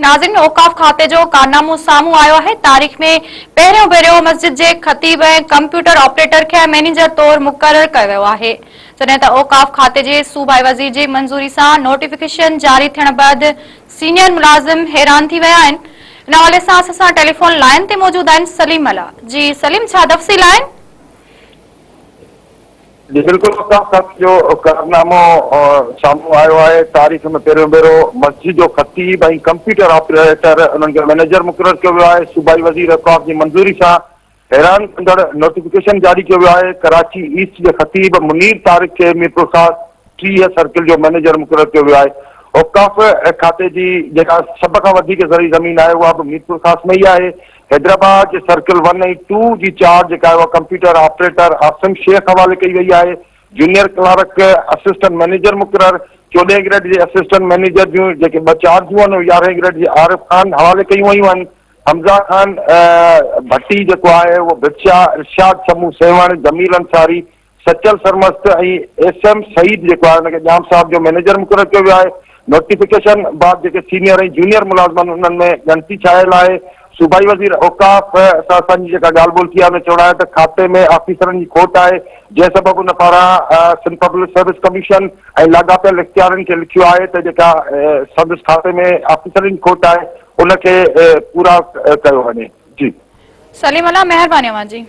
ناظرين اوقاف کاتي جو ڪارنامو سامهون آيو آهي، تاريخ ۾ پهريون ڀيرو مسجد جي خطيب ۽ ڪمپيوٽر آپريٽر کي مئنيجر طور مقرر ڪيو ويو آهي، جڏهن ته اوقاف کاتي جي صوبائي وزير جي منظوري سان نوٽيفڪيشن جاري ٿيڻ بعد سينيئر ملازم حيران ٿي ويا آهن. ان حوالي سان اسان سان ٽيليفون لائين تي موجود آهن سليم ملاح جي سليم ڇا تفصيل آهن؟ جي بلڪل اوقاف کاتي جو ڪارنامو سامهون آيو آهي، تاريخ ۾ پهريون ڀيرو مسجد جو خطيب ۽ ڪمپيوٽر آپريٽر انهن کي مئنيجر مقرر ڪيو ويو آهي، صوبائي وزير اوقاف جي منظوري سان حيران ڪندڙ نوٽيفڪيشن جاري ڪيو ويو آهي، ڪراچي ايسٽ جي خطيب منير طارق کي ميرپورخاص 30 سرڪل جو مئنيجر مقرر ڪيو ويو آهي، اوقاف کاتي جي جيڪا سڀ کان وڌيڪ زرعي زمين آهي اها به ميرپورخاص ۾ ئي آهي، حيدرآباد جي سرڪل ون ۽ ٽو جي چارج جيڪا آهي اها ڪمپيوٽر آپريٽر عاصم شيخ حوالي ڪئي وئي آهي، جونيئر ڪلارڪ اسسٽنٽ مئنيجر مقرر، چوڏهين گريڊ جي اسسٽنٽ مئنيجر جون جيڪي ٻه چارجون آهن اهي يارهين گريڊ جي عارف خان حوالي ڪيون ويون آهن، حمزه خان ڀٽي جيڪو آهي اهو ڀٽشاهه، ارشاد سمون سيوهڻ، جميل انصاري، سچل سرمست ۽ ايس ايم سعيد جيڪو آهي ان کي ڄام صاحب جو مئنيجر مقرر ڪيو ويو آهي. نوٽيفڪيشن بعد جيڪي سينيئر ۽ جونيئر ملازم آهن انهن ۾ ڳڻتي ڇانيل آهي. صوبائي وزير اوقاف سان اسان جي جيڪا ڳالهه ٻولهه ٿي آهي ان چوڻ آهي ته کاتي ۾ آفيسرن جي کوٽ آهي جنهن سبب ان پاران سنڌ پبلڪ سروس ڪميشن ۽ لاڳاپيل اختيارين کي لکيو آهي ته جيڪا سندس کاتي ۾ آفيسرن جي کوٽ آهي ان کي پورا ڪيو وڃي. جي. سليم الله مهرباني اوهان جي.